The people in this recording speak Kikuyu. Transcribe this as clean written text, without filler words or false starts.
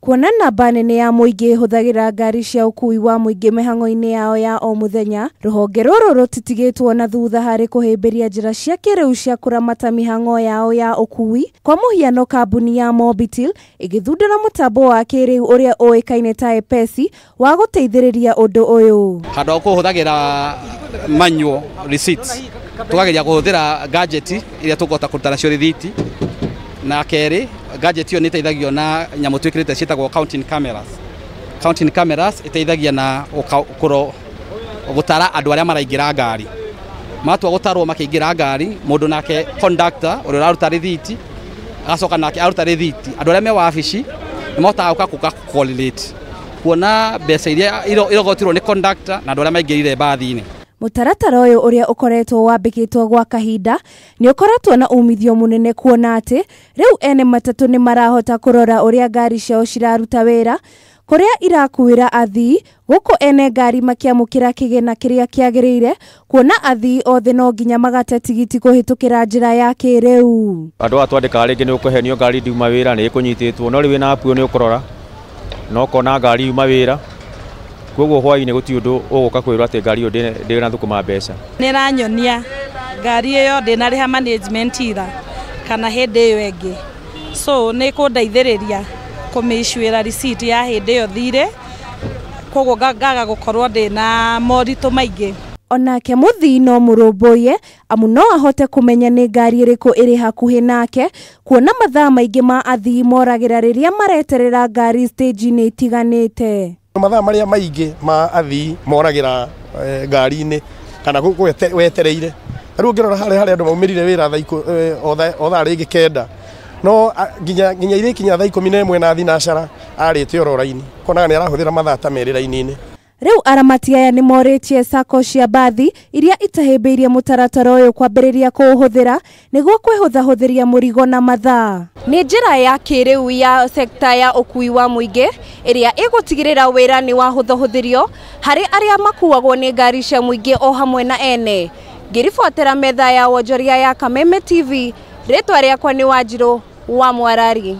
Kuona namba nene ya mũingĩ ĩhũthagĩra ngari cia ũkuui wa mũingĩ mĩhang'o-inĩ yao ya o mũthenya, rũhonge rũrũ rũtitigĩtwo na thutha harĩ kũhĩmbĩria njĩra cia kĩrĩu cia kũramata mĩhang'o yao ya ũkuui. Kwa mũhiano, kambuni ya Mobitel ĩgĩthundũra mũtambo wa kĩrĩu ũrĩa ũĩkaine ta Epesi wa gũteithĩrĩria ũndũ ũyũ. Handũ ha kũhũthagĩra manual receipts, tũkageria kũhũthĩra gadget iria tũkũhota kũruta nacio rĩthiti. Na kerĩ, gadget ĩyo nĩ ĩteithagio na nyamũ twĩkĩrĩte ciĩtagwo counting cameras. Counting cameras ĩteithagia na gũtara andũ arĩa maraingĩra ngari. Matua gũtarwo makĩingĩra ngari, mũndũ nake conductor ũrĩa ũraruta rĩthiti agacoka nake aruta rĩthiti. Andũ arĩa me wabici nĩ mahotaga gũka correlate kuona mbeca iria irogotirwo nĩ conductor na andũ arĩa maingĩrire mbathi-inĩ. Mũtaratara ũyũ ũrĩa ũkoretwo wambĩkĩtwo gwa kahinda nĩ ũkoretwo na umithio mũnene, kuona atĩ rĩu ene matatũ nĩ marahota kũrora ũrĩa ngari ciao ciraruta wĩra, kũrĩa irakuĩra athii, gũkũ ene ngari makĩamũkĩra kĩgĩna kĩrĩa kĩagĩrĩire, kuona athii othe no nginya magate tigiti kũhĩtũkĩra njĩra ya kĩrĩu. Andũ aya twandĩkaga rĩngĩ nĩ ũkũhenio ngari ndiuma wĩra nĩ ĩkũnyitĩtwo, no rĩu wĩna app ĩyo nĩ ũkũrora na ũkona ngari yuma wĩra, koguo hwainĩ gũtirĩ ũndũ ũgũka kwĩrwo atĩ ngari ĩyo ndĩnathũkũma mbeca. Nĩ ĩranyonia ngari ĩyo ndĩnarĩha management ira kana hĩndĩ ĩyo ĩngĩ, so nĩ ĩkũndeithĩrĩria kũmĩicuĩra receipt ya hĩndĩ ĩyo thirĩ, koguo ngaga gũkorwo ndĩna moritũ maingĩ. Onake mũthii no mũrũmbũiye, amu no ahote kũmenya nĩ ngari ĩrĩkũ ĩrĩ hakuhĩ nake, kuona mathaa maingĩ ma athii moragĩra rĩrĩa mareterera ngari stage-inĩ itiganĩte. Mathaa marĩa maingĩ ma athii moragĩra ngari-inĩ kana wetereire. Rĩu ũngĩrora harĩa andũ maumĩrire wĩra o thaa rĩngĩ 9, no nginya irĩkinya thaa 11 na thinacara arĩte oro raini, konaga nĩ arahũthĩra mathaa ta merĩ raini-inĩ. Rĩu aramati aya nĩ morĩtie sacco cia mbathi iria itahĩmbĩirie mũtaratara ũyũ kwambĩrĩria kũũhũthĩra nĩguo kwĩhũthahũthĩria mũrigo na mathaa. Nĩ njĩra ya kĩrĩu ya sekta ya ũkuui wa mũingĩ ĩrĩa ĩgũtigĩrĩra wĩra nĩ wahũthahũthĩrio harĩ arĩa makuagwo nĩ ngari cia mũingĩ o hamwe na ene. Ngĩribotera metha ya wonjoria ya Kameme TV, rĩtwa rĩakwa nĩ Wanjirũ wa Mwarari.